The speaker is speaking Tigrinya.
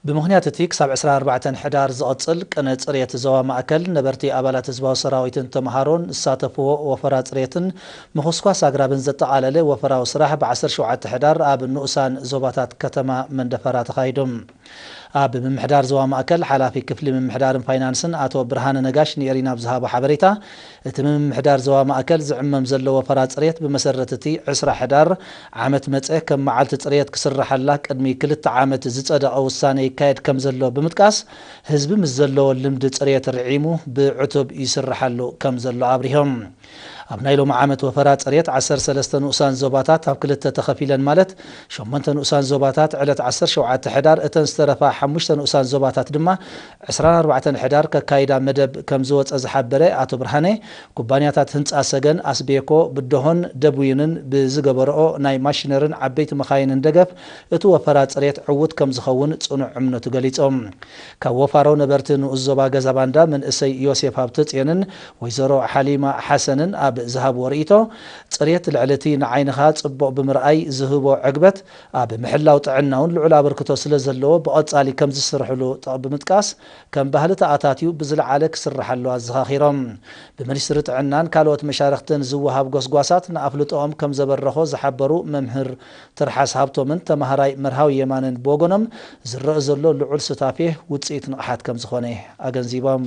ብምኽንያት እቲ ክሳብ ዕስራን ኣርባዕተን ሕዳር ዝቕጽል ቅነ ጽሬት ዞባ ማእከል፣ ነበርቲ፣ ኣባላት ህዝባዊ ሰራዊትን ተምሃሮን ዝሳተፍዎ ወፈራ ጽሬትን ምኹስኳስ ኣግራብን ዘጠቓለለ ወፈራዊ ስራሕ ብ ዓሰርተ ሸውዓተ ሕዳር ኣብ ንኡሳን ዞባታት ከተማ መንደፈራ ተኻይዱ። ኣብ ምምሕዳር ዞባ ማእከል ሓላፊ ክፍሊ ምምሕዳርን ፋይናንስን ኣቶ ብርሃነ ነጋሽ ንኤሪና ኣብ ዝሃቦ ሓበሬታ፣ እቲ ምምሕዳር ዞባ ማእከል ዝዕመም ዘሎ ወፈራ ጽሬት ብመሰረት እቲ ዕስራ ሕዳር ዓመት መጸ ከም መዓልቲ ጽሬት ክስርሓላ ቅድሚ ክልተ ዓመት ዝጸደቐ ውሳነ ይካየድ ከም ዘሎ ብምጥቃስ፣ ህዝቢ ምስ ዘለዎ ልምዲ ጽሬት ርዒሙ ብዕቱብ ይስርሓሉ ከም ዘሎ ኣብሪሆም። ኣብ ናይ ሎሚ ዓመት ወፈራ ጽሬት ዓሰርተ ሰለስተ ንኡሳን ዞባታት ኣብ ክልተ ተኸፊለን፣ ማለት ሸሞንተ ንኡሳን ዞባታት ዕለት ዓሰርተ ሸውዓተ ሕዳር፣ እተን ዝተረፋ ሓሙሽተ ንኡሳን ዞባታት ድማ ዕስራን ኣርባዕተን ሕዳር ከካይዳ መደብ ከም ዝወጸ ዝሓበረ ኣቶ ብርሃነ፣ ኩባንያታት ህንጻ ሰገን፣ ኣስቤኮ፣ ብደሆን ደብዊንን ብዝገበረኦ ናይ ማሽነርን ዓበይቲ መኻይንን ደገፍ እቲ ወፈራ ጽሬት ዕዉት ከም ዝኸውን ጽኑዕ እምነቱ ገሊጾም። ካብ ወፋሮ ነበርቲ ንኡስ ዞባ ገዛ ባንዳ መንእሰይ ዮሴፍ ሃብተጽዮንን ወይዘሮ ሓሊማ ሓሰንን ኣብ ዝሃብዎ ርእይቶ፣ ጽሬት ልዕሊ እቲ ንዓይንኻ ጽቡቕ ብምርኣይ ዝህቦ ዕግበት፣ ኣብ ምሕላው ጥዕና እውን ልዑል ኣበርክቶ ስለ ዘለዎ ብቐጻሊ ከም ዝስርሕሉ ጠቕ ብምጥቃስ፣ ከም ባህሊ ተኣታትዩ ብዝለዓለ ክስርሓሉ ኣዘኻኺሮም። ብሚኒስትሪ ጥዕናን ካልኦት መሻርኽትን ዝወሃብ ጎስጓሳት ንኣፍልጦኦም ከም ዘበረኾ ዝሓበሩ መምህር ትርሓስ ሃብቶምን ተማሃራይ መርሃዊ የማነን ብወገኖም፣ ዝረአ ዘሎ ልዑል ሱታፌ ውጽኢት ንቕሓት ከም ዝኾነ ኣገንዚቦም።